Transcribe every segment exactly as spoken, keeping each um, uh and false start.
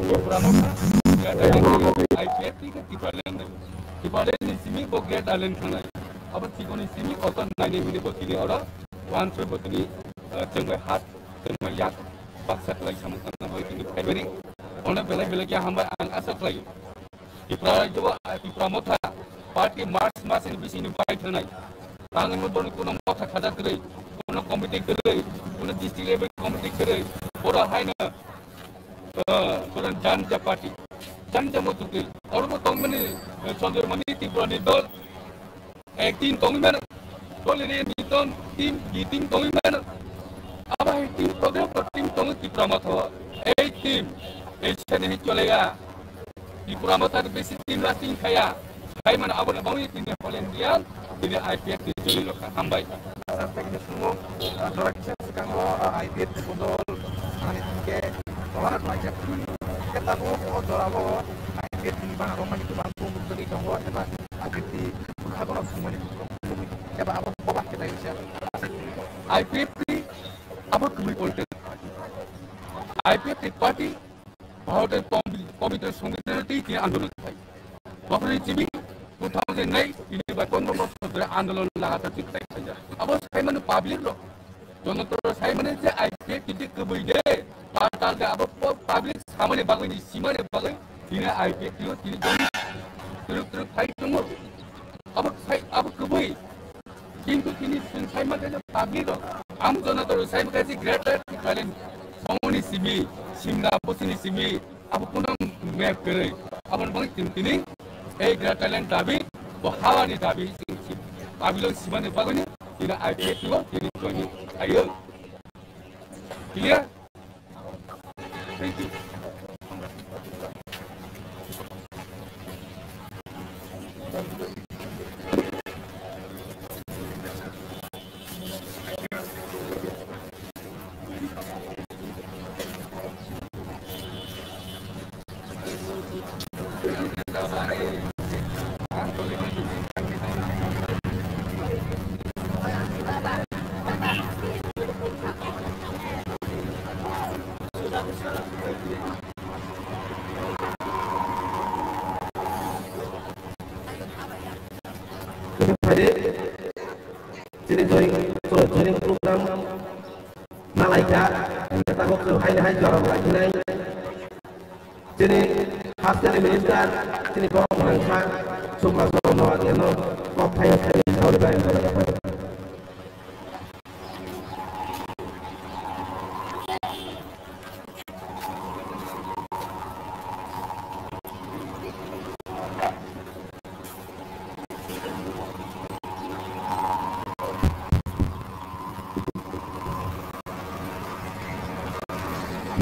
Tipra Motha, Greater Island, I P F T khe Tipraland. Tipraland ni simi bo Greater Island thangnai. Abo chikoni simi kotor naini hini bo tini oro, wansoi bo tini, eh, chwng bai hat, chwng bai yak, baksa kwlai samung tangna bai tini February. Ono belai belai khe hambai ang asa khlai. Tipra rajyo, Tipra Motha party March mas ni bising ni bai thangnai. Tangwi mo bono kuno motha khaja kwrwi, kuno committee kwrwi, kuno district level committee kwrwi. Boro haino, eh, boro janja party, janja mo tukwi. Oro bo tongmani, eh, Sanjay Mani Tripura ni dol. Ek team tongwi mano. Dol ni ni ton team, bi team tongwi mano. Abo hai team tongwi, team tongwi Tipra Motha. Ei team, ei sene hi cholega. Tipra Motha besi team lasting khaya. Hai mano abo na bangwi tini Nepal Indian, tini I P F T joli lokha. Hambai. Sir, thank you so much. Ah, jora kisa sekarang, ah, I P F T bodol, ani tike, wala kelaja. Kita bo, oh, jora bo, I P F T ni bang, aroma itu bang, itu bang, itu bang, itu bang. I P F T bwkha bono sumani eba abo boba khe nai se. I P F T abo kubui politics. I P F T party Bharat Communist Songwidhan tei tini andolon khai. Bokoni chibi two thousand nine ini bai pondro bosor dhore andolon lagatar chitai khaija. Abo saimano public rok. Jonotoro saimani je I P F T kubui de, patal de abo pu-, public samani bagwi ni simani bagwi tini I P F T o tini joni turuk turuk phai tongo. Abo sai, abo kubui. Kintu tini chwng saima de public rok, am jonotoro saima kaisi Greater Tipraland, Songoni simi, Simna bosini simi, abo kunang map kwrwi. Aboni bagwi tini tini ei Greater Tipraland dabi, bo hawani dabi chwng si-, public o simani bagwini tini I P F T o tini join khaio. Clear? Thank you. Chini joining, sorry, joining program nalaikha, tabuk chwng haini hai jora bo laiphinai. Chini hasteni minister, chini borok mwnaisa, Sukma Soro Noatia no kok thai thai sawi bai ang jora bai.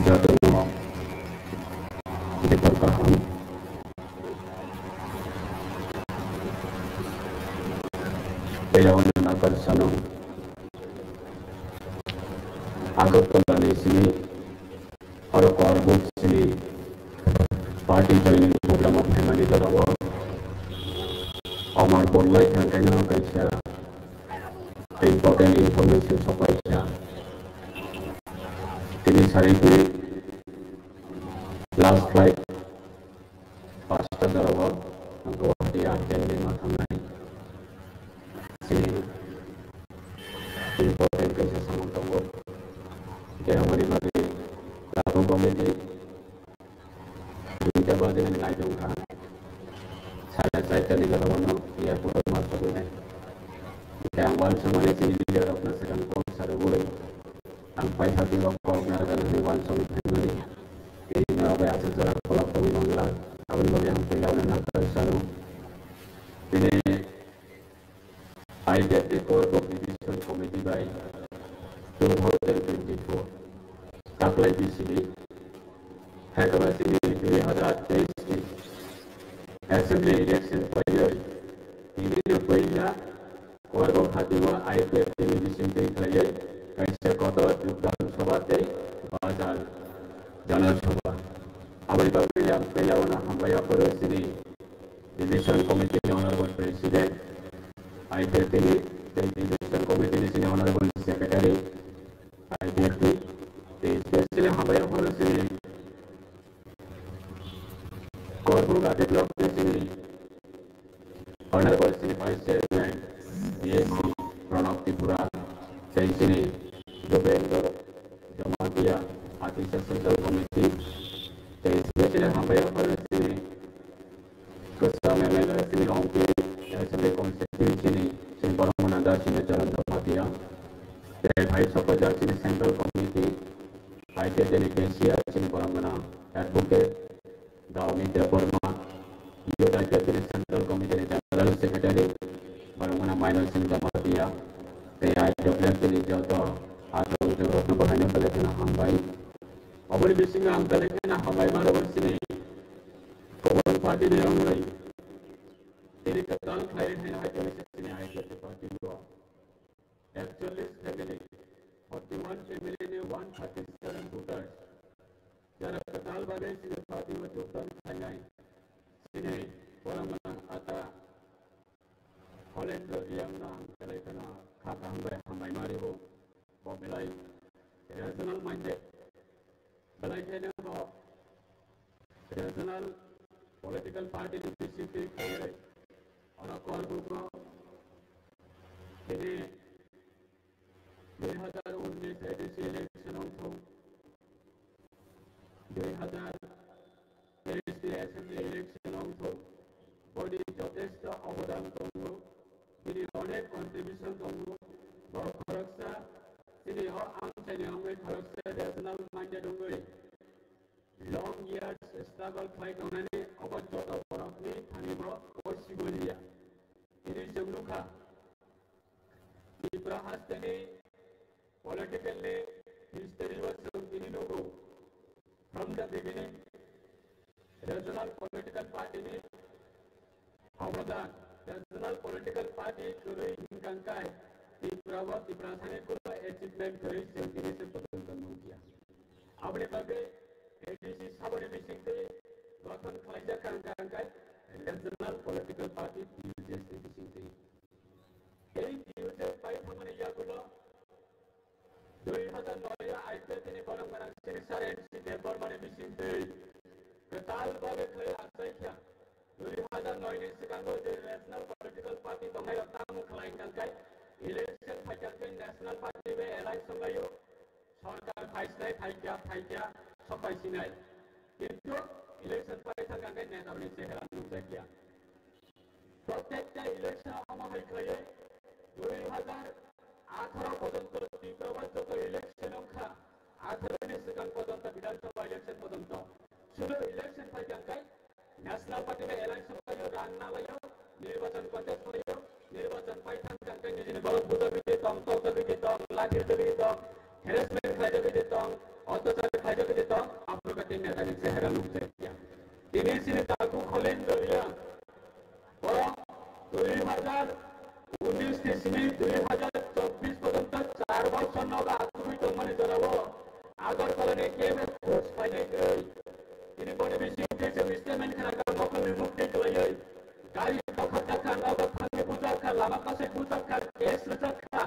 Jotono bebak kaham. Tei abono nakar sano Agartala ni simi oro Korbuk simi party joining program o phaimani jora o Omar Borlai thangkaino kaisa important information sopaikha. Tini sarikwi last flight pasta jora o Guwahati urgently ma thangnai. Sini important kaisa samung tongo. Khe aboni bagwi tabuk committee duita baje ni nai tongkha. Sare charta ni jora o no airport o ma sogwi nai. Khe ang uansukmani chini leader rok no swkang kok sarwi ang paithago kok narwkna hwnwi uansukwi phaimani. Tini no bai aswk jora kolok tongwi mangla, aboni bagwi ang puila no nakar sano. Tini I P F T Core Board Revision Committee bai two thousand twenty-four taklai B C B Hyderabad ni dui hazar teis ni Assembly election paiwi tini no puila Korbuk hatio I P F T ni bisingtwi khlaiwi kaisa kotor Gram Sabha tei Bazar Jana Sabha. Aboni bagwi ang tei abono hambai yapharo chini Revision Committee ni Honorable President, I P F T ni tei Revision Committee ni chini Honorable Secretary, I P F T, tei specially hambai yapharo chini Korbuga Development chini Honorable chini Vice Chairman B S C Pranab Tripura, tei chini Jubendra Jamatia, Artist Social Committee, tei special hambai rok chini Kwcham M L A chini Rongpi Assembly Constituency ni chini borok mwnang da chini Charan Jamatia, tei Vice Chairperson chini Central Committee, I P F T ni K C R chini borok mwnang Advocate Dauni Debbarma, Youth I P F T ni Central Committee ni General Secretary, borok mwnang Mainosing Jamatia, tei I W F T ni joto achuk uchuk rokno bahai no belai kheno hambai. Oboni bisingo ang belai kheno hambai ma rwui sini. Kubun party ni wngwi tini kwtal khlai rwkha hai khe chini I P F T party o ekchollis family, forty one family ni one thirty seven voters, jara kwtal bagwi chini party o jogdan khlainai chini borok mwnang ata Holendra Reang no ang belai kheno kha kaham bai hambai ma rwo. Bo belai rational minded, belai kheno bo regional political party ni bisingtwi khlaiwi oro Korbugo tini dui hazar unnis A D C election wngthung, dui hazar teis ni assembly election wngthung, boni jotesto obodan tongo, bini onek contribution tongo, bo khoroksa chini o amchaini wngwi khoroksa regional minded wngwi long years struggle khlai tongnani obo joto borokni thani bo possible ya. Tini chwng nukha, Tripura hasteni politically history o chwng tini nugo. From the beginning, regional political party ni obodan, regional political party kwrwi hinkang kai, Tripura o Tiprasani kuno achievement kwrwi chwng tini se pojonto nukya. Aboni bagwi A D C saboni bisingtwi gothon khlaijak kang kang kai regional political party T U J S ni bisingtwi. Ei T U J S pai thangmani yagulo dui hazar noi o I P F T ni borok gwnang Sir N C Debbarmani bisingtwi kwtal bagwi khlai achai kha. Dui hazar noi ni swkango je national political party tongnai rok tamo khlai kang kai election phai kang kai national party bai alliance wnglaio. Sorkar phaisinai phaikya, phaikya, sok phaisinai. Kintu election phai thangkha khe neta rokni chehra nukjakya. Protekta election omo hai khlaiwi dui hazar atharo porjonto Tripura o joto election wngkha, atharo ni swkang porjonto Bidhan Sabha election porjonto. Sudu election phai thangkha National Party bai alliance khlaio, rang nalaio, nirbachan contest khlaio, nirbachan pai thang thang khe nijini borok bujagwi tong, tokjagwi tong, lathir jagwi tong, harassment khlaijagwi tong, otyachar khlaijagwi tong, aphuru khe tei netani chehra nukjakya. Tini chini takhuk Holendra Reang, borok dui hazar unis ni simi dui hazar chobbish porjonto char bosor nogo achugwi tongmani jorao Agartala ni kebo khoj painai kwrwi. Tini boni bisingtwi chwng statement khna kha, mokol ni mukti kwlaiwi. Gari tokha jakha, nogo thangwi bujakha, lama kasai bujakha, case rwjakha.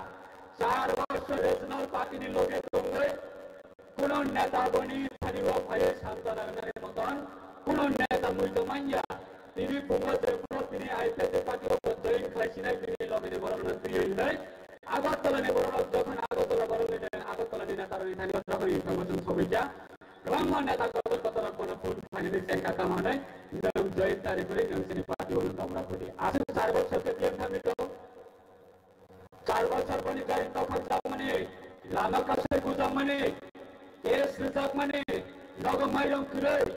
Char bosor regional party ni loge tongwi kuno neta boni thani o phaiwi samjana rwnani moton kuno neta muitu manya. Tini bungo je phano tini I P F T party o join khlai sinai tini loge ni borok no twiwi hinwi. Agartala ni borok rok jokhon Agartala borok ni Agartala ni neta rok ni thani o jokhon information sogwi kha. Kwbangma neta kotor kotor rok bono phone khlainani chengkha tamo hinwi nwng join tari kwrwi nwng chini party o nwng tongmra phudi. Aswk char bosor khe tiyang thangwi tongo. Char bosor boni gari tokha jakmani, lama kasai bujakmani, case rwjakmani, nogo mairong kwrwi.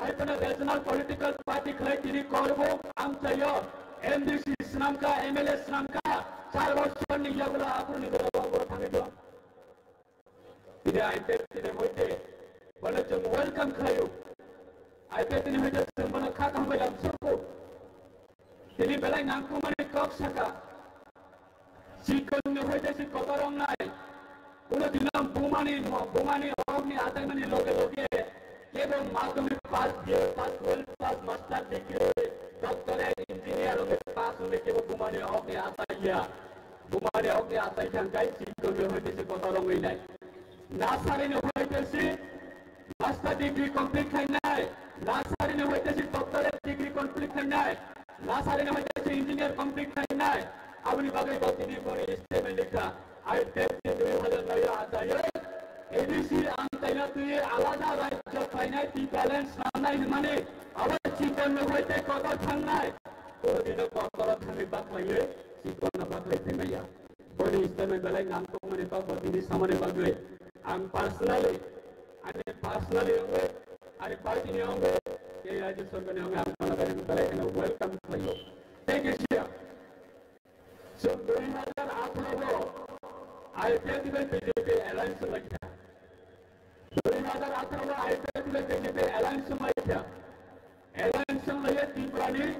Hai phano regional political party khlai tini korbo amchaio M D C swnamkha, M L A swnamkha, char bosor ni yagulo aphuru ni gora borok thangwi tong. Tini I P F T ni hoite bono chwng welcome khlaio. I P F T ni hoite chwng bono kha kaham bai lamsoko. Tini belai nangkukmani kok saka. Sikon ni hoite si kotor wngnai. Kuno dino bumani mo-, bumani hokni ataimani loge loge kebo madhyamik pass, B A pass, twelve pass, master degree, doctorate, engineer wngwi pass wngwi kebo bumani hokni ataiya. Bumani hokni atai thangkai sikon ni hoite si kotor wngwi nai. Nasari ni hoite si master degree complete khainai, Nasari ni hoite si doctorate degree complete khainai, nasari ni hoite si engineer complete khainai. Aboni bagwi bo tini boni statement likha, I P F T dui hazar noi o achaiwi A D C ang chaina twi alada rajyo khlainai Tipraland swnamnai hwnmani abo chikon no hoite kotor thangnai. Kono dino kotor thangwi baklaiwi chikon no baklai phaimaya. Boni statement belai nangkukmani kok bo tini samani bagwi ang personally, ani personally wngwi, ani party ni wngwi, tei rajya sarkar ni wngwi ang bono belai, belai kheno welcome khlaio. Thank you, Sir. Chwng dui hazar atharo bo I P F T bai B J P alliance wnglaikha. Dui hazar atharo bo I P F T bai B J P alliance wnglaikha. Alliance wnglaio Tripura ni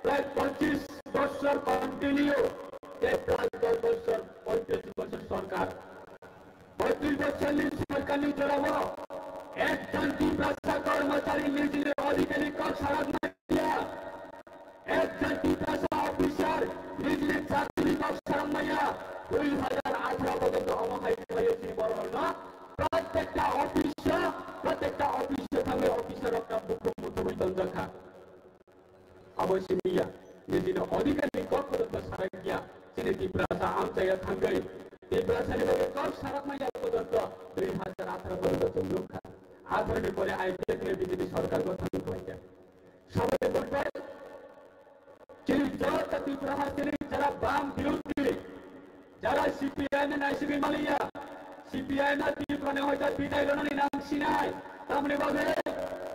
prai pochish bochor continue, tei prai dos bochor, pochish bochor sorkar. Pochish bochor ni sorkar ni jorao ekjon Tiprasa kormochari nijini adhikar ni kok sarak manya, ekjon Tiprasa officer nijini chakri ni kok sarak manya, dui hazar atharo porjonto omo hai khlaiwi si borok no Protekta office, protekta office thangwi officer rok ta bukhuk muthubwi tonjakha. Abo simiya, nijini adhikar ni kok porjonto sarakya, chini Tiprasa amchaya thangwi, Tiprasa ni bagwi kok sarakmaya porjonto dui hazar atharo porjonto chwng nukha. Atharo ni pore I P F ni B J P sorkar gothon khlaikha. Sabai bwtai chini joto Tripura hasteni jara bam birudhi, jara C P I M ni naisingwi maliya, C P I M no Tripura ni hoite bidai rwnani nang sinai. Tamoni bagwi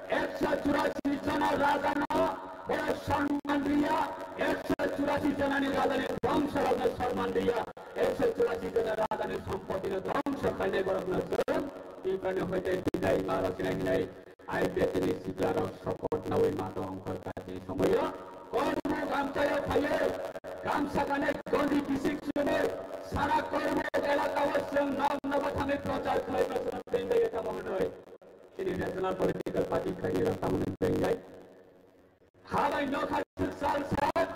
ekso churasi jona raja no boro samman riya, ekso churasi jona ni raja ni bongso rok no samman riya, ekso churasi jona raja ni sompoti no dhongso khlainai borok no chwng Tripura ni hoite bidai ma rw sinai hinai. I P F T ni sikla rok sokot nawi mato ongkhor kati somoyo kormo gamchayo phaiyo, gamsa kanai gondi kisik chumui sara kormo elaka o chwng nok nobo thangwi prochar khlai no chwng tengdai tamo hwnwi. Chini national political party khaini rok tamo hwnwi tengdai. Habai nokha sal sal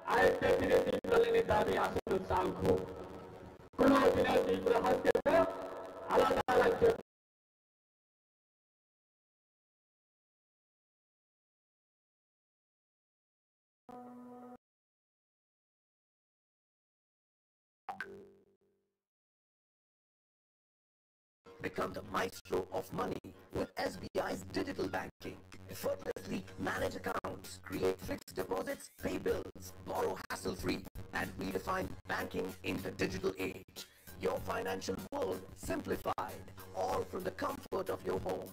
I P F T ni Tripura ni dabi aswk changkho. Kuno dina Tripura haste alada rajyo Become the maestro of money with S B I's digital banking. Effortlessly manage accounts, create fixed deposits, pay bills, borrow hassle-free, and redefine banking in the digital age. Your financial world simplified, all from the comfort of your home.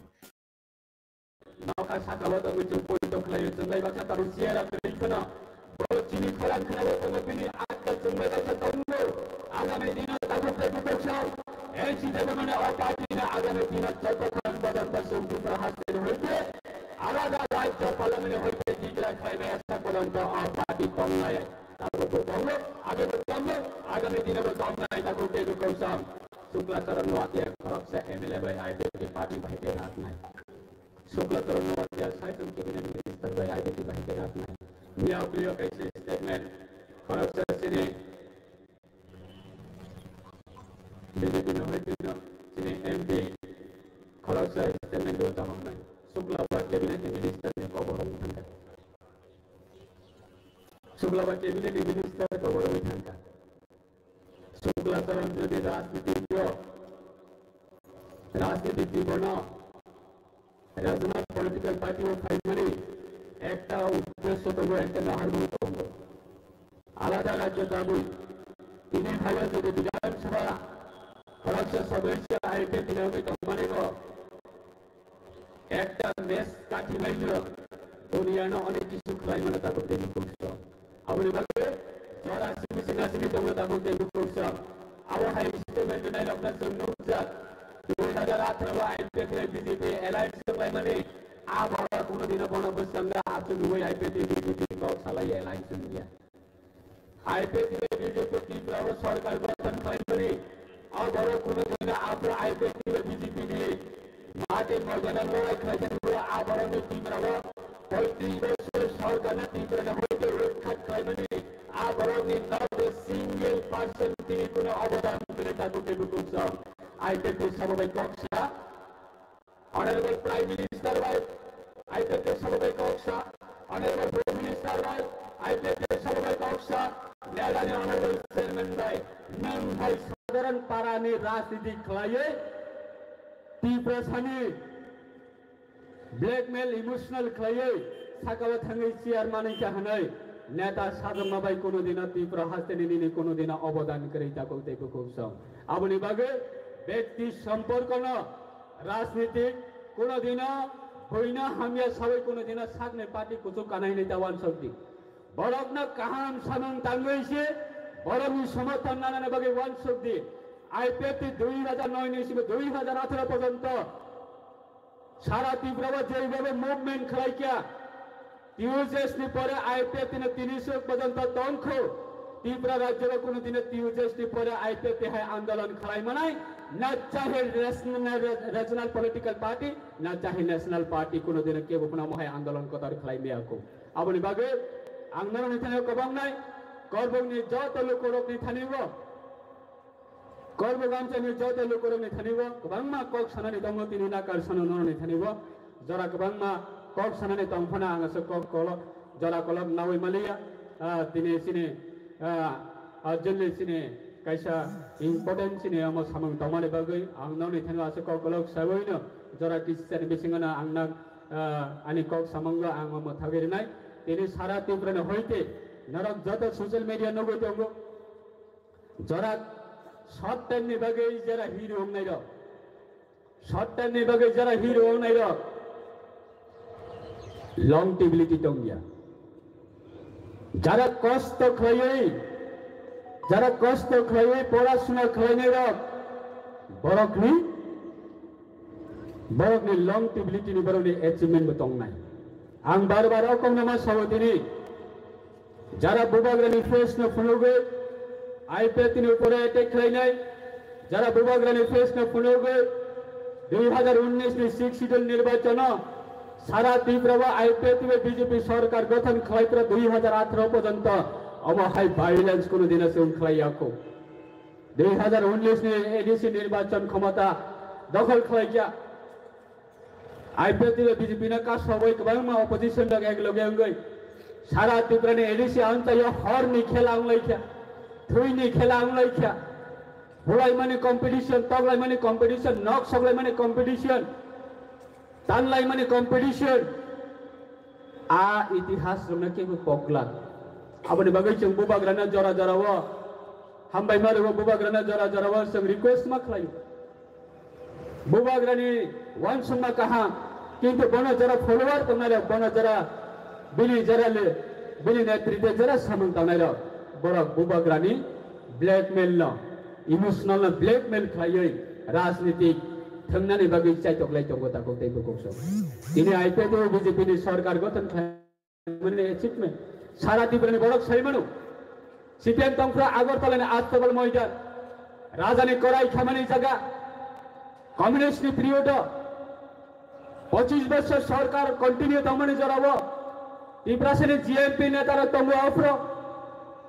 Nokha sakao tongwi chwng poito khlaio, chwng bai baksa tabuk chair-o kwrwi phano. Bo chini khorang khwnabo tongo, bini atta chwng bai baksa tongo. Agami dino tabuk tei bukursong N C Debbarmani o party-no agami dino joto khan bodol kosong Tripura haste-ni hoite alada rajyo parliament-ni hoite declare khlaibai asa pojonto o party tongnai. Tabukbo tongo, agebo tongo, agami dinobo tongnai, tabuk tei bukursong Shukla Charan Noatia khoroksa M L A bai I P F T party bai tei ratnai. Shukla Charan Noatia saichung cabinet minister bai I P F T bai tei ratnai. Miyao priyo kaisa statement khoroksa chini B J P ni hoitino chini M P khoroksa statement o tamo wngnai. Shukla ba cabinet ni minister ni kobor rok thangkha. Shukla ba cabinet ni minister kobor rok thangkha. Shukla Charan jodi rajniti yo, rajniti jibono, regional political party o phaimani ekta uddesho tongo, ekta naharmung tongo. Alada rajyo dabi, tini phaio jodi Bidhan Sabha khoroksa sodosyo I P F T ni wngwi tongmani bo, ekta match kathi baino duniano onek kisu khlai mano tabuk tei bukursa. Aboni bagwi jora simi sina simi tongo tabuk tei bukursa. Abo hai statement rwnai rokno chwng nukjak. Dui hazar atharo o I P F T B J P alliance wnglaimani a borok kuno dino bono bwskango achugwi I P F T B J P kok salai alliance wngya. I P F T B J P Tripura o sorkar gothon khlaimani, o borok kuno dino aphuru I P F T B J P ni mate moidano lorai khlaikha, a borokni Tripura o poitris bosor sorkarni Tripura ni hoite utkhat khlaimani, a borokni not a single percent tini kuno obodan kwrwi tabuk tei bukursa. I P F T sababai kok sa, Honorable Prime Minister bai I P F T sabo bai kok sa, Honorable Prime Minister bai, I P F T sabo bai kok sa, Neta ni Honorable Chairman bai, nwng hai sadharan para ni rajniti khlaiwi Tiprasa ni blackmail, emotional khlaiwi sakao thangwi chair manwi kha hwnwi neta sajwkma bai kuno dino Tripura hasteni nini kuno dino obodan kwrwi takuk tei bukhuk song. Aboni bagwi bekti somporkono rajnitik kuno dino buino hamya sawi kuno dino sakni party kuchuk kanai hinwi ta wansok di. Borokno kaham samung tangwi se borokni somorthon nanani bagwi wansok di. I P F T dui hajar noi ni simi dui hajar atharo porjonto Sara Tripura o jeibabe movement khlai kya, T U J S ni pore I P F T no tini sok porjonto tongkho. Tripura rajyo o kuno dino T U J S ni pore I P F T hai andolon khlai manai, na chahe national, regional political party, na chahe national party kuno dino kebo phano mohai andolon kotor khlai maya ko. Aboni bagwi ang norokni thani kwbang nai, Korbokni joto lukurokni thani o Korbo gamchani joto lukurokni thani o kwbangma kok sanani tongo, tini nakar sano norokni thani o jora kwbangma kok sanani tong phano ang aswk kok kolok jora kolok nawi maliya. Ah, tini chini, ah, ah, jonni chini kaisa important chini omo samung tongmani bagwi ang norokni thani o aswk kok kolok sawi no jora kisani bisingo no ang nak, ah, ani kok samungo ang omo thagwi rinai. Tini sara Tripura ni hoite norok joto social media nugwi tongo. Jora short time ni bagwi jara hero wngnai rok, short time ni bagwi jara hero wngnai rok, longevity tongya. Jara kosto khlaiwi, jara kosto khlaiwi porasuna khlainai rok, borokni, borokni longevity ni borokni achievement bo tongnai. Ang bar bar o kokno ma sao tini. Jara bubagrani face no phunugwi I P F T ni upore attack khlainai, jara bubagrani face no phunugwi dui hajar unnish ni Sixth Schedule nirbachano sara Tripura o I P F T bai B J P sorkar gothon khlai phra dui hajar atharo porjonto omo hai violence kuno dino chwng khlai yakho. Dui hajar unnish ni A D C nirbachan khomota dokhol khlai kya. I P F T bai B J P no kasogwi kwbangma opposition rok ek loge wngwi sara Tripura ni A D C anchaio hor ni khela wnglaikha, thwi ni khela wnglaikha, bulaimani competition, toklaimani competition, nok soklaimani competition, tanlaimani competition. A itihas rokno kebo pokla. Aboni bagwi chwng bubagrano jora jora o hambai ma rwo, bubagrano jora jora o chwng request ma khlaio. Bubagrani wansukma kaham, kintu bono jora follower tongnai rok, bono jora bini jora le, bini netritwe jora samung tangnai rok, borok bubagrani blackmail no, emotional no blackmail khlaiwi rajnitik thwngnani bagwi chaitok lai tongo takok tei bukhuk sok. Tini I P F T o B J P ni sorkar gothon khlai mani achievement. Sara Tripura ni borok sai mano. C P M tongphra Agartala ni Astabal Moidan. Raja ni korai khamani jaga. Communist ni period o pochis bosor sorkar continue tongmani jora o. Tiprasa ni G M P neta rok tongo aphro.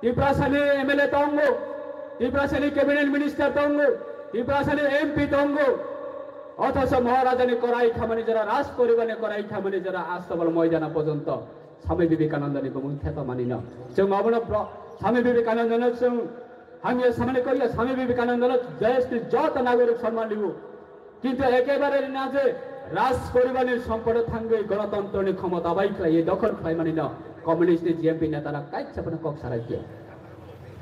Tiprasa ni M L A tongo. Tiprasa ni cabinet minister tongo. Tiprasa ni M P tongo. Othocho Maharaja ni korai khamani jora, Raj poribar ni korai khamani jora Astabal Moidana porjonto Swami Vivekananda ni bumung thepa mani no. Chwng abono pro-, Swami Vivekananda no chwng hamya samani koriya, Swami Vivekananda no desh ni joto nagorik sonman libu. Kintu ekebare rina je Raj poribar ni sompodo thangwi gonotontro ni khomota bai khlaiwi dokhol khlaimani no communist ni G M P neta rok kaisa phano kok sarai khe.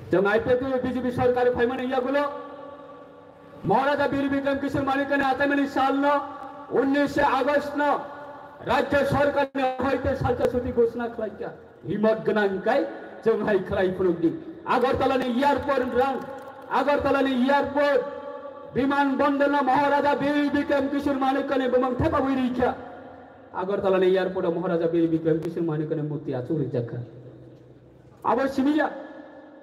Chwng I P F T B J P sorkar phaimani yagulo Maharaja Bir Bikram Kishore Manikya ni achaimani sal no unnish August no Rajya Sorkar ni hoite salsa chuti ghoshona khlaikha. Himot gwnang kai chwng hai khlai phunuk di. Agartala ni airport rang, Agartala ni airport, biman bondor no Maharaja Bir Bikram Kishore Manikya ni bumung thepa wi rikha. Agartala ni airport o Maharaja Bir Bikram Kishore Manikya ni murti achuk rijakha. Abo simiya,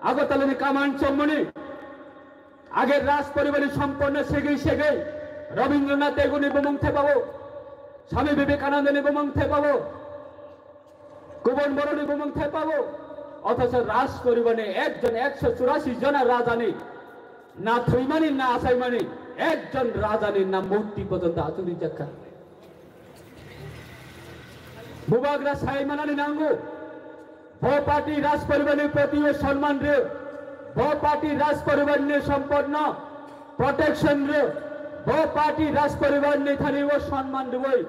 Agartala ni kaman chongmani, age Raj poribar ni somporno segwi segwi, Rabindranath Tagore ni bumung thepao, Swami Vivekananda ni bumung thepao, Kubun Borok ni bumung thepao, othocho Raj poribar ni ekjon ekso churasi jona raja ni na thwimani na achaimani ekjon raja ni na murti porjonto achuk rijakha. Bubagra sai manani nango. Bo party Raj poribarni proti o sonman rw. Bo party Raj poribarni sompotno protection rw. Bo party Raj poribarni thani o sonman rwwi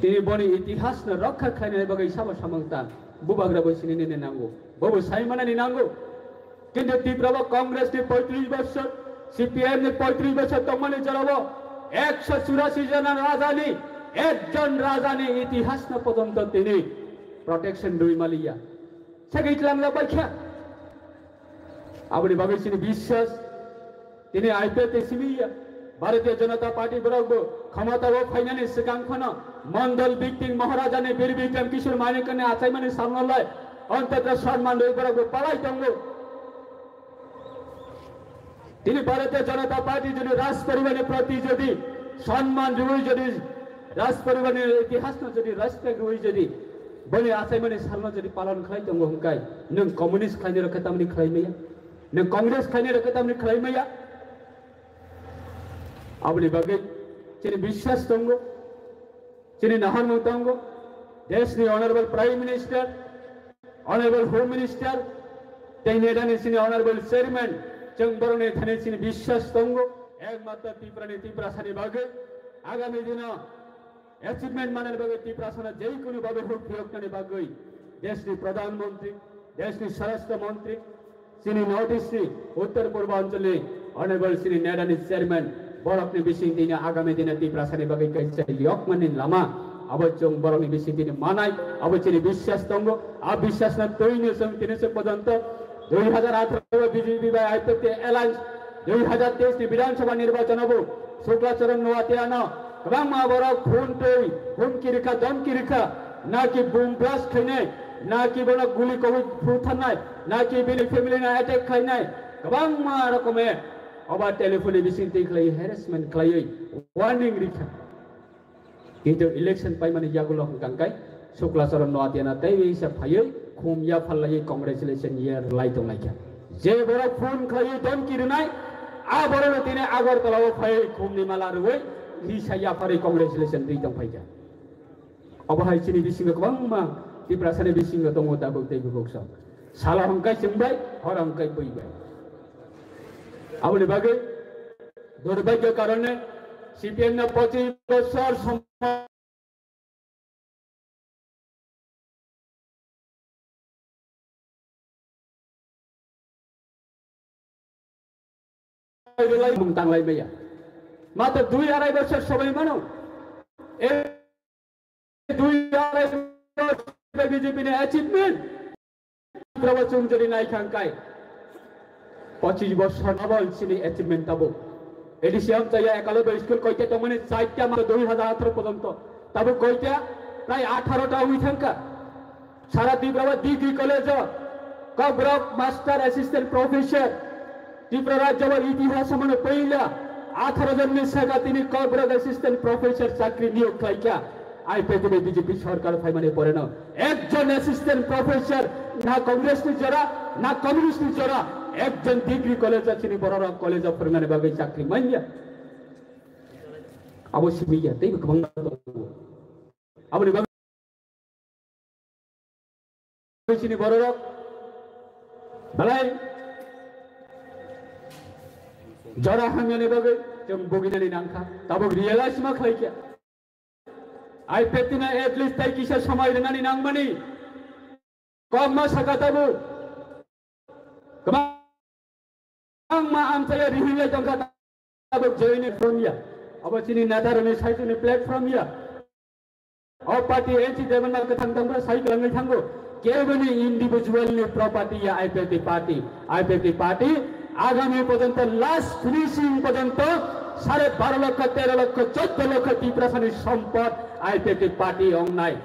tini boni itihasno rokha khlainani bagwi sabo samung tang. Bubagra bo sinini nango. Bobo sai manani nango. Kintu Tripura o Congress ni poitris bosor, C P M ni poitris bosor tongmani jorao ekso churasi jona rajani ekjon rajani itihasno pojonto tini protection rwi maliya. Sagwi tlangjak bai kha. Aboni bagwi chini biswas, tini I P F T simi ya. Bharatiya Janata Party borok bo khomota o phainani swkang phano Mondol Bikting Maharajani Bir Bikram Kishore Manikani achaimani salno lai ontotro sonman rwi borok bo palai tongo. Tini Bharatiya Janata Party jodi Raj poribarni proti jodi sonman rwi jodi Raj poribarni itihasno jodi respect rwi jodi boni achaimani salno jodi palon khlai tongo hwnkhe nwng communist khlainai rokhe tamni khlai maya? Nwng Congress khlainai rokhe tamni khlai maya? Aboni bagwi chini biswas tongo, chini naharmung tongo, deshni Honorable Prime Minister, Honorable Home Minister, tei nedani chini Honorable Chairman, chwng borokni thani chini biswas tongo, ekmatro Tripurani Tiprasani bagwi agami dino achievement manani bagwi Tiprasano jeikunu babe huk phiyoknani bagwi deshni Pradhan Mantri, deshni Swarashtra Mantri, chini North East ni Uttar Purbanchal ni Honorable chini nedani chairman borokni bising tini agami dino Tiprasani bagwi kaisa yokmani lama abo chwng borokni bising tini manai abo chini biswas tongo. A biswas no twino chwng tini chwng pojonto dui hajar atharo B J P bai I P F T alliance, dui hajar teis ni Bidhan Sabha nirbachon abo Shukla Charan Noatia no kwbangma borok phone twi humki rikha, domki rikha, naki boom blast khainai, naki bono guli kobui phutharnai, naki bini family no attack khainai, kwbangma rokome oba telephone ni bising twi khlai harassment khlaiwi warning rikha. Kintu election paimani yagulo hwnkha khe Shukla Charan Noatia no tei wi se phaiwi khum yaphar laiwi congratulation ye rwlai tonglaikha. Je borok phone khlaiwi domki rwnai, a borokno tini Agartala o phaiwi khumni mala rwui khisa yapharwi congratulation rwi tongphaikha. Obo hai chini bisingo kwbangma Tiprasani bisingo tongo tabuk tei bubuk sok. Sala hwnkhe chwng bai, hor hwnkhe bui bai. Aboni bagwi durbhagyo karone C P M no pochis bosor som- Mung tanglai maya. Mata dui arai bosor somoi mano. E dui arai bosor B J P ni achievement. Tripura o chwng jodi nai kha hwnkhe, pochis bosor abo chini achievement tabuk. A D C amchaya ekalabe school koita tongmani chaita ma dui hajar atharo porjonto. Tabuk koita prai atharo ta wngwi thangkha. Sara Tripura o degree college o Kokborok master assistant professor. Tripura rajyo o itihas mano poila atharo jonni saka tini Kokborok assistant professor chakri niyok khlaikha. I P F T ni B J P sorkar phaimani poreno ekjon assistant professor na Congress ni jora na communist ni jora ekjon degree college o chini bororok college o phwrwngnani bagwi chakri manya. Abo simi ya tei kwbangma tongo. Aboni bagwi chini bororok belai jora hamyani bagwi chwng buginani nangkha. Tabuk realize ma khlaikha. I P F T no at least tai kisa somai rwnani nangmani. Kokma saka tabuk. Kwbangma amchaya rihilai tongkha tabuk joini from ya. Abo chini neta rwni saituni platform ya. O party N C Devanna kwthang tangbo sai kwlangwi thango. Keboni individual ni property ya I P F T party. I P F T party agami porjonto last finishing porjonto sare baro lokho, tero lokho, choddo lokho Tiprasani sompot I P F T party ongnai.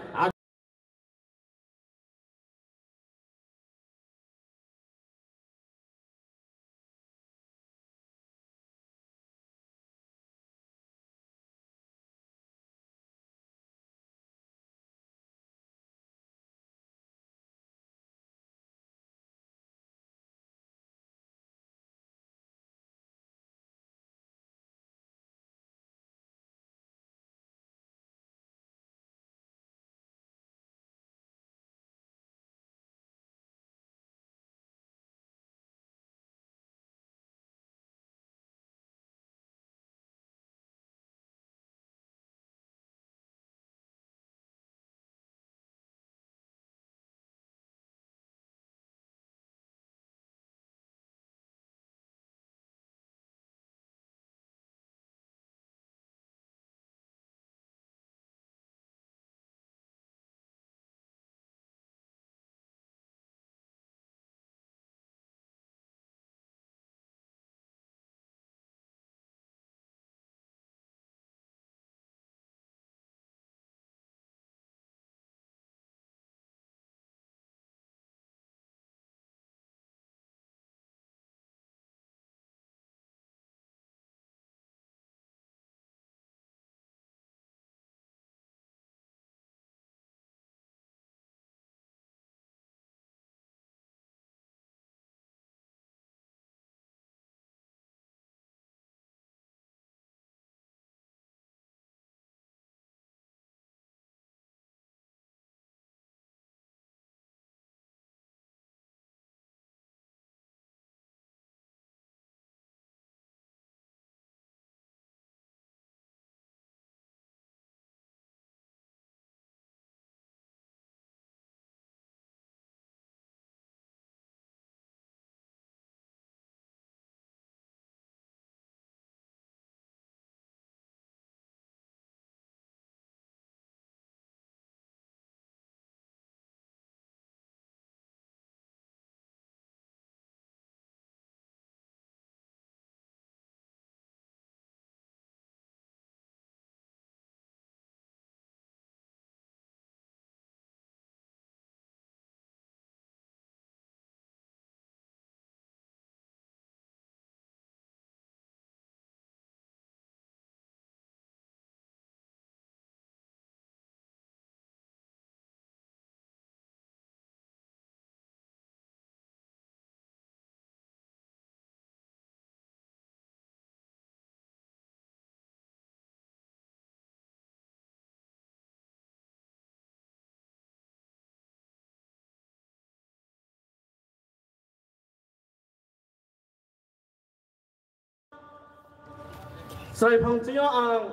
Chwrai phang chwngyo ang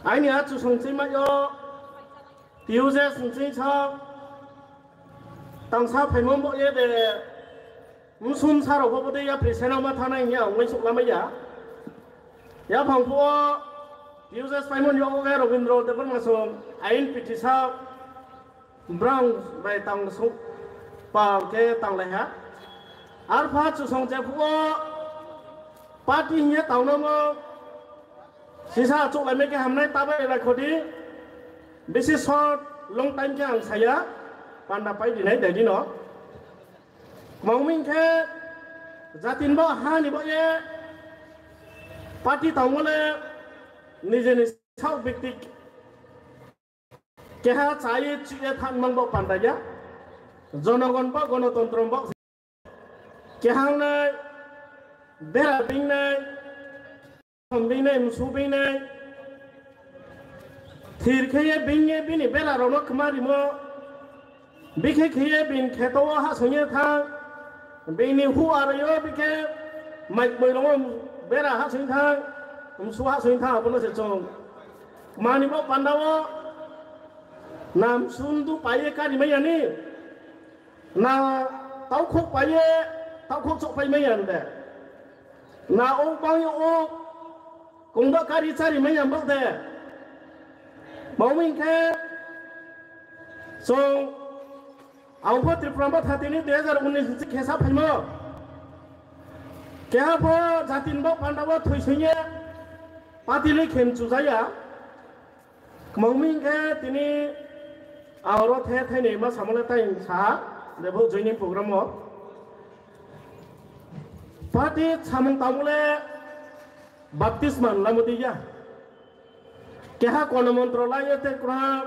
aini a chusong chwngmaio T U J song chwngsa tangsa phaimon bo ye de msum sarok bo de ya present ma thana ya ongoi suk lamai ya. Ya phang phuo T U J phaimon yo ge Robindra Debbarma song ain piti sa Brang bai tang sung pa ke tang lai ha. Arpha chusong je phuo party hiye tangno mo sisa achuk lai me ke hamnai tabai lai khodi. Bisi short long time ke ang saya panda pai dinai dai dino. Mangming ke jatin bo hani bo ye party tangmole nije ni sak biktik keha chai chie than mang bo panda ya. Jonogon bo gonotontro bo kehangnai bera bingnai Thom bingnai msu bingnai thir khe ye bing ye bini bera rok no khma rimo bikhe khe ye bin kheto o ha song ye thang bini hu aro yo bikhe mai kmoi rok bera ha song thang msu ha song thang abono se chong mani bo panda o nam sundu pai ye kari mai yani. Na taukhok pai ye taukhok chok pai mai yan de. Na o bang o kongda kari chari mai yan bak de. Maumin khe so ang pho Tripura ma thati ni dui hajar unis ni khesa phaimo. Keha pho jatin bo panda bo thoi sing ye pati le khem chujaya. Kwmangmi hwnkhe tini ang oro the thai ni ma samole tai saha je bo joining program o. Party samung tangmole baptisma lamo diya. Keha kono montro lai te kura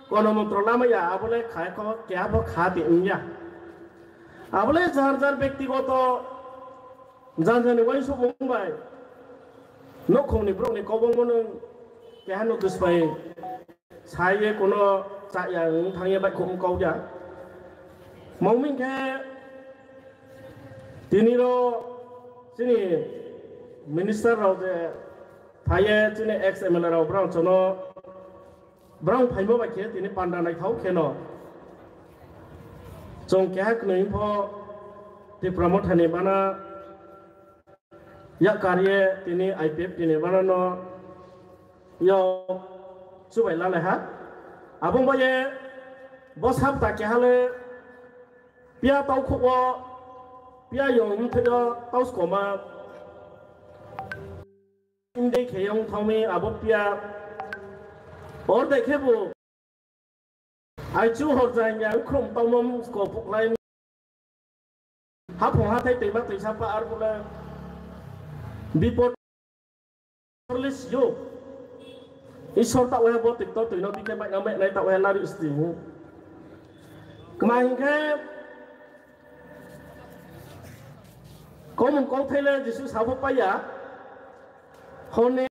kono montro lama ya abole khai ko keha bo kha ti wngya. Abole jar jar bektigoto Janjani uaisukmung bai nokhongni borokni kobongmano keha notice bai saiye kuno chaya wng thangye baihkhouh wng kok ya. Mangmi khe tiniro chini minister rok je phaiye chini ex M L A rok borok jono Borok phaima bai khe tini panda naithok kheno. Chwng keha kwnwi pho Tipra Motha ni bana yak karye tini I P F T ni bana no yok chubai lalai ha. Abong bai ye bo sap ta keha le pia tau khugo pia yong mthai do tau skoma. Inde kheyong thongmi abo pia. Orde khebu. Aichu horjai ya khrum tongmom ko puklai. Haphung hathai twi ma twi sapa ar bole. Bipot. Lis yo. Isor ta oya bo tik to twi no bikhe bai nang bai nai ta oya lari sti. Kma hinkhe. Komung kok thaile Jisu sabo paiya. Hone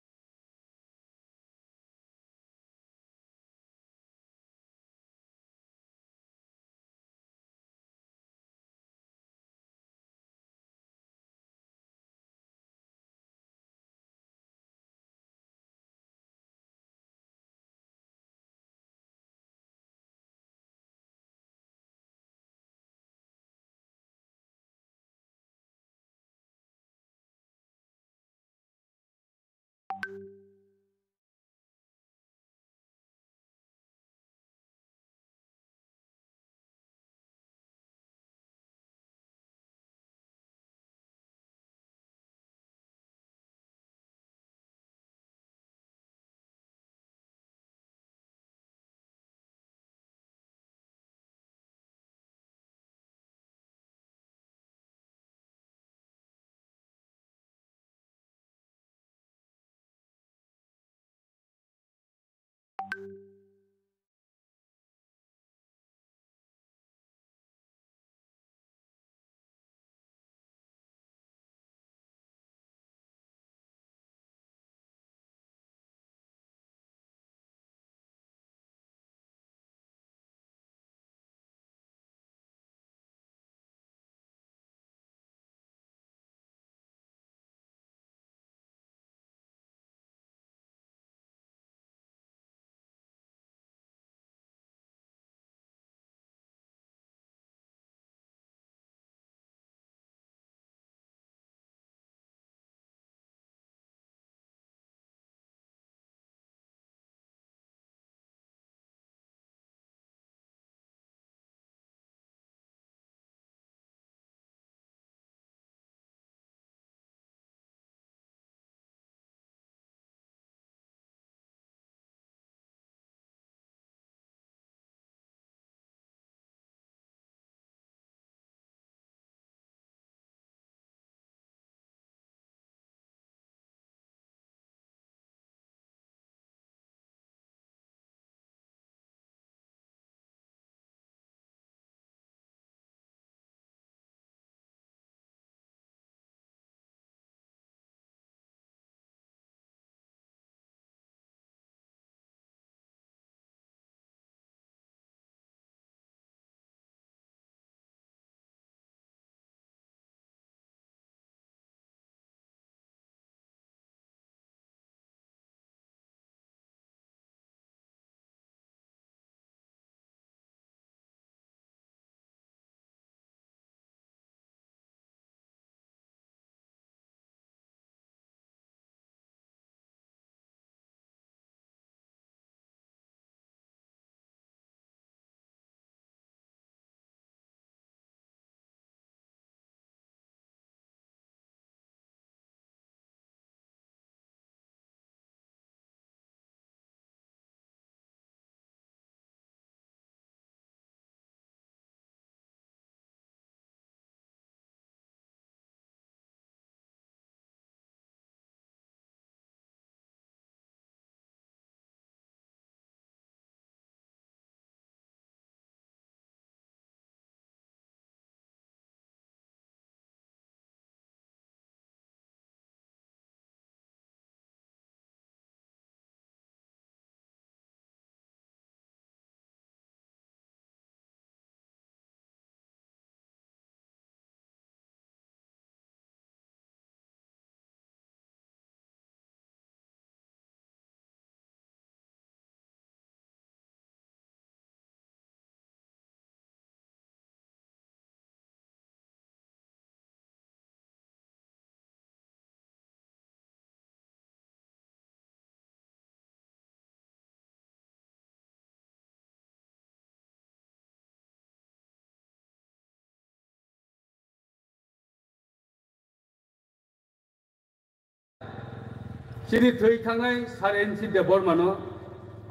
Chini thwi thangnai Sir N C Debbarmano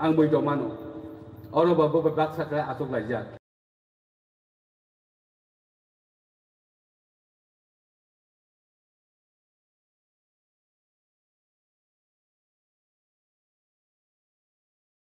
ang bui tongmano. Oro bo bo baksa khe achuk laijak.